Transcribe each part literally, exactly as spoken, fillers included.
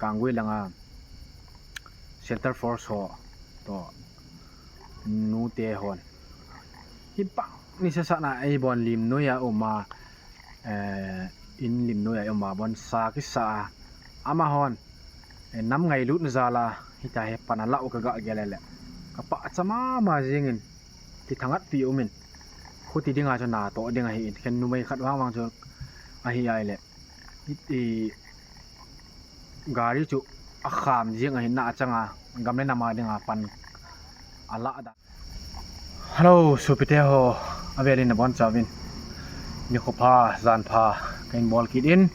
Kanggui langa Center Force ho to nute hon hi bang ni sasa na ei bon lim noi a um a, eh, in lim noi a um a bon sa kisa a, amahon, eh, nam ngailut na jal a hita he pan a la u ka ga gel le ka pahcha mama jingin, kithanghat pi umin, khuti dinga chu na to ding ahi in, khen numei khat vang vang chu ahi ai le. I, i, gari chu a kham jing ahi na, achanga gam le nam a dinga pan a la da. Hello, sopite ho, avelin nabon chauvin nikho pha, jan pha kahin bol kit in.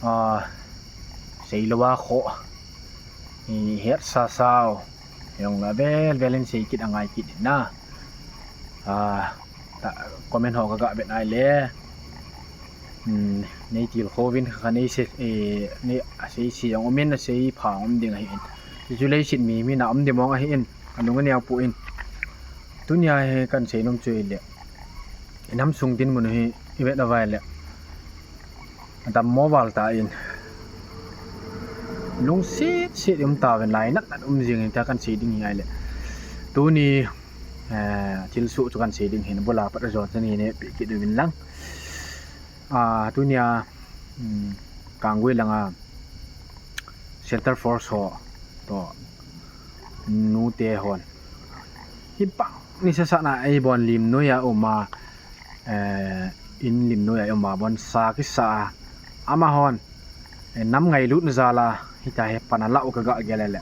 Ah, seilou a kho, i, het sa sao, jong la vel velin sei kit angai kit in na. Ah, ta, comment ho ka ga vet ai le. Hmm, nei tilkhouvin kha nei se, eh, nei a sei se jong umin, a sei pha um ding ahi in. Chu chu leiset mi, mi na um ding mong ahi in. Anung a neo pu in. Tunia hi kan sei nom chu ile, i nam sung dinmun hi i vet a vai le, a dammo val ta in, lungset set um tauvin, lainat nat um jing in ta kan sei ding hi ai le. Tuni, eh, thilsoh chu kan sei ding hin, bula pat a jon chan hi ne pi kit uvin lang. Ah, tunia, um, Kanggui langa Center Force ho to nute hon hi bang ni sasa na ei bon lim noi a um a, eh, in lim noi a um a bon sa kisa a, amahon, eh, nam ngailut na jal a hita he pan a la u ka ga gel le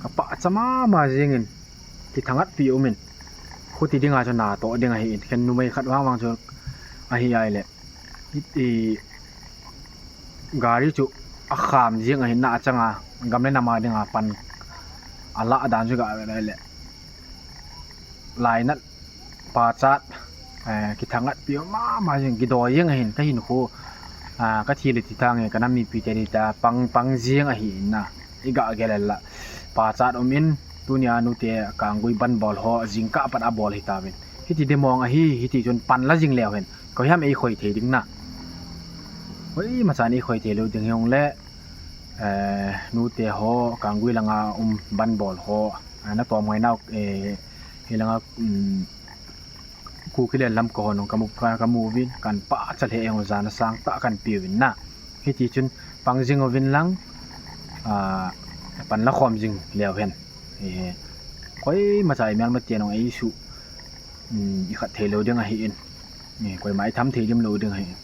ka pahcha mama jingin, kithanghat pi umin, khuti dinga chu na to ding ahi in, khen numei khat vang vang chu ahi ai le. I, i, gari chu a kham jing ahi na, achanga gam le nam a dinga pan a la dan chu ga vet ai le, lainat pachat, eh, kithanghat pi mama jing, kidoi jing ahin, ka hinkho, ah, ka thi le thi thang e, ka nam mipi te ni ta pang, pang jing ahi in na, i ga gel la pachat um in. Tunia nute Kanggui ban bol ho jingkah pat a bol hi tauvin. Hiti ding mong ahi, hiti chun pan la jing leu hen, koi ham ei khoi thei ding na. Koima chan ei khoi thei lou ding hi ong le, eh, nute ho, Kanggui langa um ban bol ho, ah, na tom ngai nau, eh, hi langa, um, Kuki len lam ka hon ong ka mu, ka, ka mu uvin, kan pahcha le eng u jana sang ta kan pe uvin na. Hiti chun pang jing uvin lang, ah, pan la khom jing leu hen. Eh, koima cha i melmate nong ei su, um, i khat thei lou ding ahi in. Eh, koima i tham thei dim lou ding ahi in.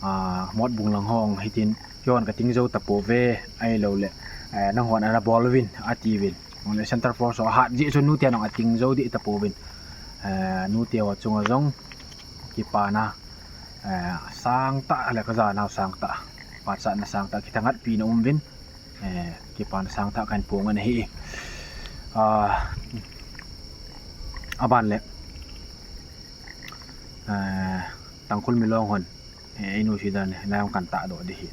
Ah, Motbung lang hong hitin, "Hion ka ting jou ta pouve, ahilou le, eh, nang hon ana bol uvin," ati uvin. Hon le Center Force ho hat jeh chun nute nong a ting jou dih ta pouvin. Eh, nute ho chunga jong kipana, eh, sang tah le ka jana u sang tah, pachatna sang tah, kithanghat pina um uvin. Eh, kipana sang tah kan pung ana hi. Ah, aban le, eh, Tangkhul Milong hon, eh, ei nuisat dan, na jong kan tahdoh ding hi.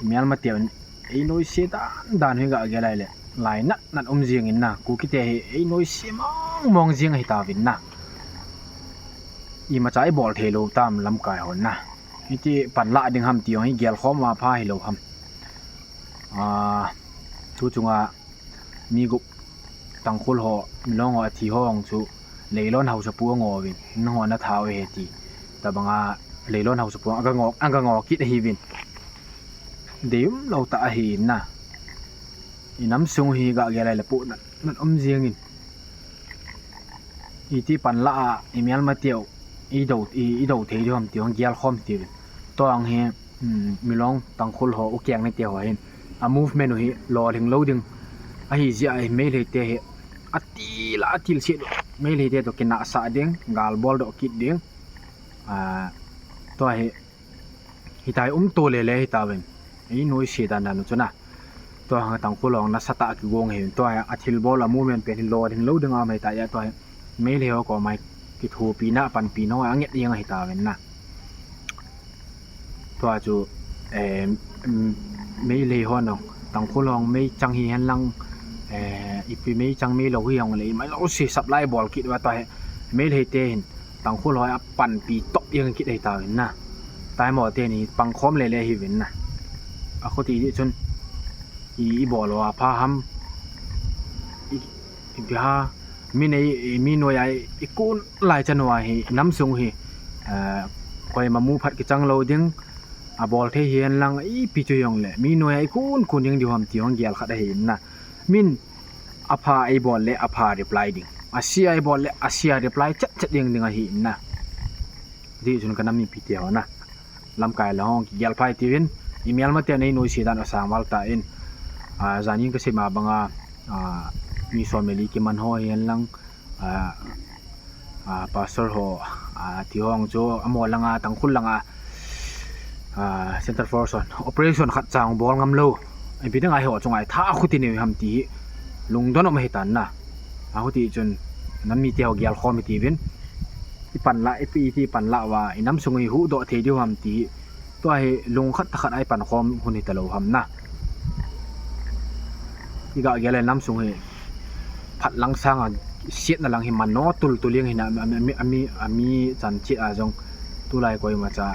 Melmate hon, ei nuisat dan dan hi ga gel ai le, lainat nat um jing in na, Kuki te hi, ei nuisat mong mong jing ahi tauvin na. Ima cha i bol thei lou tam lamkai hon na. Hiti pan la ding ham ti ong hi gel khom ma pha hi lou ham. Ah, tu chunga mi gup Tangkhul ho, Milong ho a thi ho ong chu Leilon hausapu a ngo uvin, nang ho na tha u he ti. Tabanga Leilon hausapu a ga ngo, a ga ngo kit ahi uvin. Dei um lou ta ahi na. I nam sung hi ga gel ai le pu na, na um jing in. Iti pan la a, i melmate u, i do, i, i do thei diu ham ti ong gel khom ti uvin. Tua ong hi, um, Milong Tangkhul ho, u keng ni te ho hin. A movement u hi lolhing lou ding. Ahi jeh a hi Meitei te hi. A til a, a til se do. Meitei te to kinah sah ding, gal bol doh kit ding. Ah, tua hi, hitai um to le le hi tauvin. Ei nuisat dan dan u chu na. Tua hang Tangkhul ho nasatah a kigong hi. Tua hi a thilbol a movement pen hi lolhing lou ding a mai ta ya tua hi. Meitei ho ko mai kithopina, panpina a nget jeng ahi tauvin na. Tua chu, eh, um, Meitei ho nong, Tangkhul ho meichang hi hen lang, eh, ipi meichang meilou hi ong le, i mai lou si supply bol kit uva tua hi. Meitei te hin, Tangkhul ho a panpi top jeng kit ahi tauvin na. Taimo teni pangkhom lele hiuvin na. Akhuti jeh chun i, i bol uva pha ham. I, i biha mi nei, i mi noiya i kun lai chan uva hi, i nam sung hi, eh, koima mu phat kichang lou ding, abol thei hihen lang, ipi chu hijongle, mi noiya i kun kun ding diu ham ti hung gel khat ahi in na. Min apha eibol le apha reply ding. Asia eibol le asia reply chet chet ding ding ahi in na. Hiti chun ka nam mipi te ho na. Lamkai la hung kigel phai tiuvin. I melma te nei noise dan asang val tan. Ah, janin ka sei ma banga, ah, mi som le li kiman ho hihen lang, ah, ah, pastor ho, ah, ti hung chu, amaho langa, Tangkhul langa, ah, Centre Force hon operation khat cha bol ngam lou. Ipi ding ahi ho chunga i tha khuti neu ham ti hi lungdon um ahi tan na. Akhuti chun nam mite ho gel khom hitiuvin. I pan la, ipi ti pan la uva, i nam sung hi huhdoh thei diu ham ti hi. Tua hi lungkhat tah khat a i pankhom hun hita lou ham na. I ga gel le nam sung hi phat lang sanga siatna lang hi mano tul tul jeng hi na, ami, ami, ami chan cheh a jong tulai koima cha,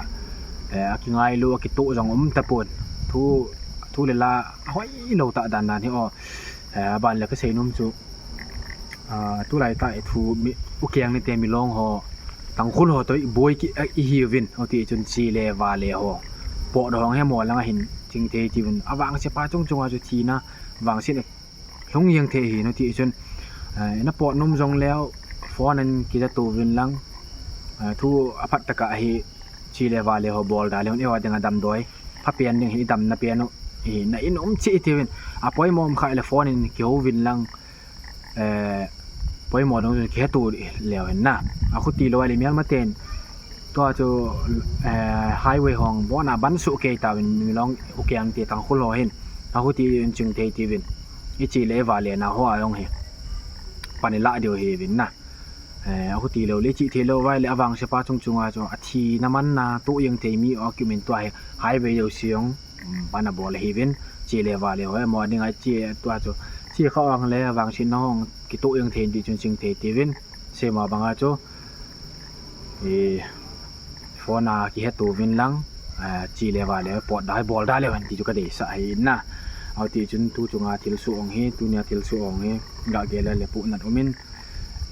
eh, akingailu, akitoh jong um tapon. Thu, thu le la hoilou tah dan dan hi o. Eh, aban le ka sei nom chu, ah, tulai tah i thu mi, u keng ni te milong ho, Tangkhul ho toh i boi ki, eh, i hiuvin, hiti chun chi le va le ho. Potdoh hung hi mo langa hin ching thei tiuvin. Avangse pa chung chunga chu thina vangset lhung jeng thei ahi, hiti chun, eh, na pot nom jong leu, phone in kija touvin lang, eh, thu aphat tah a hi chi le va le ho bol da le hun, eiho dinga damdoi pha pen ding hi, damna pen u hi, na in um cheh tiuvin. Apoimo um kha le phone in kihouvin lang, eh, poimo dong chun kihe to leu hen na. Akhuti lou a le mial maten. Tua chu, eh, highway hung bon a ban suh kei tauvin milong u keng te Tangkhul ho hin. Akhuti in ching thei tiuvin. I chi le va le na ho a jong hi. Pan i la diu hiuvin na. Eh, akhuti lou le chi thei lou vai le avangse pa chung chunga chu athina manna toh jeng thei mi o kimin tua hi highway jouse jong, um, ban abol ahiuvin, chi le va le ho mo ding a chi tua chu, chi kha ang le avangse na hung kitoh jeng thei ti chun ching thei tiuvin, sei ma banga chu, eh, phone a kihe touvin lang, ah, chi le va le pot da bol da le hen ti chu ka deisah ahi na. Hiti chun tu chunga thilsoh hung hi, tunia thilsoh hung hi, ga gel le pu nat umin,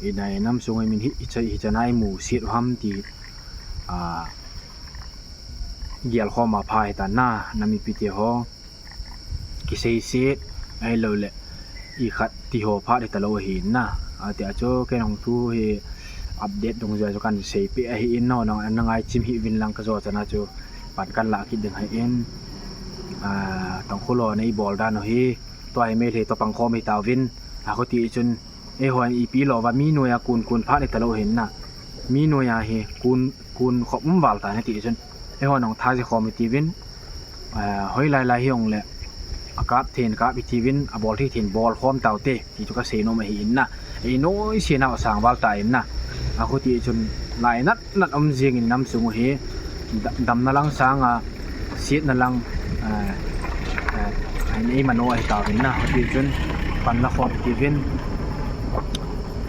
i nai nam sung hi min hi, hiche, hiche nai mu siat u ham ti, ah, gel khom a pha hita na, nam mipi te ho. Kisei siat, ahilou le, i khat ti ho phat hita lou ahi na. Atia chu, kei nung thu hi update dungjuia chu kan sei peh ahi in no, nang, nang ai chim hih uvin lang ka jo chana chu, pan kan la kit ding ahi in, ah, Tangkhul ho nei bol dan u hi, tua hi Meitei toh pang khom hi tauvin, akhuti chun, Eiho in ipi lou va mi noiya kun kun phat hita lou hin na. Mi noiya hi kun, kun khop um val ta na ti chun. Eiho in hung tha ji khom hitiuvin. Eh, hoilai lai hi hung le. Akap thei in kap hitiuvin, abol thei thei in bol khom taute. Ti chu ka sei nom ahi in na. Ei noise na asang val ta in na. Akhuti chun lainat nat um jing in nam sung u hi da-, damna lang sanga, siatna lang, eh, eh, eh, nei mano ahi tauvin na, hiti chun pan la khom hitiuvin,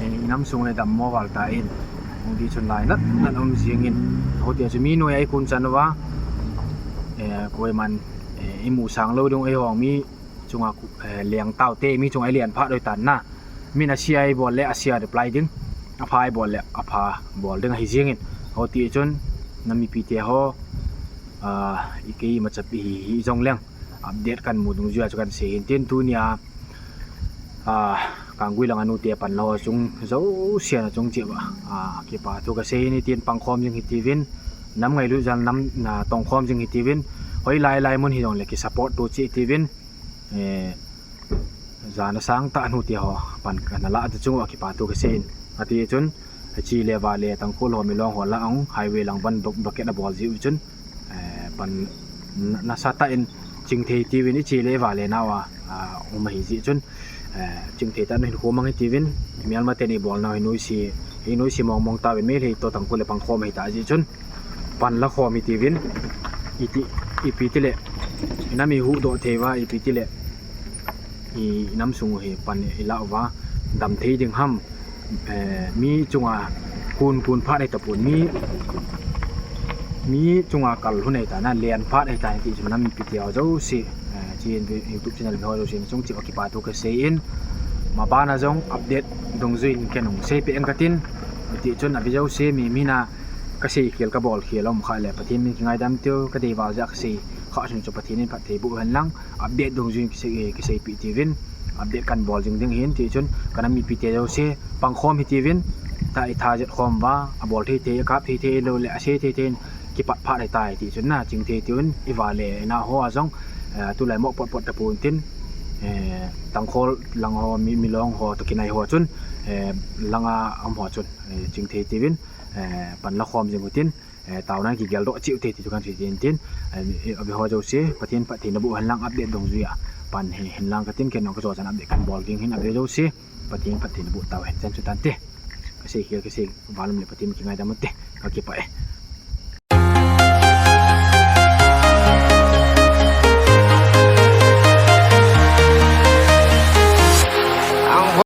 eh, nam sung le dammo val tan, hiti chun lainat nat um jing in, hiti chun mi noiya i kun chan uva, eh, koiman, eh, i mu sang lou ding u eiho mi chunga, eh, leng taute, mi chunga i len phat doi tan na. Min asia i bol le asia reply ding. Apha i bol le apha bol ding ahi jing in. Hiti chun, nam mipi te ho, ah, i kei machap hi, hi jong leng. Update kan mu dungjuia chu kan sei hin tin tunia, ah, Kanggui langa nute pan la ho chung, jousen a chung cheh uva. Ah, kipa thu ka sei in tin pang khom jing hitiuvin. Nam ngailut jal nam na tong khom jing hitiuvin. Hoilai lai mun hi jong le ki support to cheh tiuvin. Eh, jan asang tah nu ti ho pan kana la chu chung a kipa thu ka sei in. Ati chun, chi le va le Tangkhul ho milong ho la ang highway lang ban block-, blockade abol jiu chun, eh, pan na, nasa tah in ching thei tiuvin i chi le va le nau a, ah, um ahi ji chun, eh, ching thei tah in hin khom ang hitiuvin, mial maten i bol nau hi noise, hi noise mong mong tauvin Meitei toh Tangkhul le pang khom hi ta ji chun, pan la khom hitiuvin, iti, ipi ti le, nam i huhdoh thei uva, ipi ti le, i nam sung u hi pan i la uva, dam thei ding ham, eh, mi chunga kun kun phat nei tapon mi, Mi chunga kal hun ahitai na, len phat ahitai ti chu nam mipite ho jouse, eh, hiche YouTube channel ho jouse chung cheh a kipathu kasei in, mabana jong update dungjui in kei hung seipeh inge katin, hiti chun avet jouse mi, mi na kasei khel kabol khel um kha le Pathen min kingaidam teu, kadei val jeh a kasei kha chun chu Pathen in phatthei boh hen lang, update dungjui in kisei, eh, kiseipeh tiuvin, update kan bol jing ding ahin, hiti chun kanam mipite jouse pangkhom hitiuvin, tha i tha jet khom uva, abol thei thei, akap thei thei, lou le asei thei thei in, kipat phat ahitai ti chun na, chingthei tiuvin, i va le i na ho a jong, eh, tulai mo pot pot tapon tin, eh, Tangkhul lang ho, mi, Milong ho toh kinai ho chun, eh, langa um ho chun, eh, chingthei tiuvin, eh, pan la khom jing utin, eh, taona kigeldoh cheh u hite ti chu kan sei tin tin, eh, avet ho jouse Pathen phatthei naboh hen lang update dungjui a pan hi hen lang katin, kei jong kajo chan update kan bol ding ahin, avet jouse Pathen phatthei naboh tauhen, chan chu tante. Kasei khel, kasei val um le Pathen min kingaidam ute, kakipah e.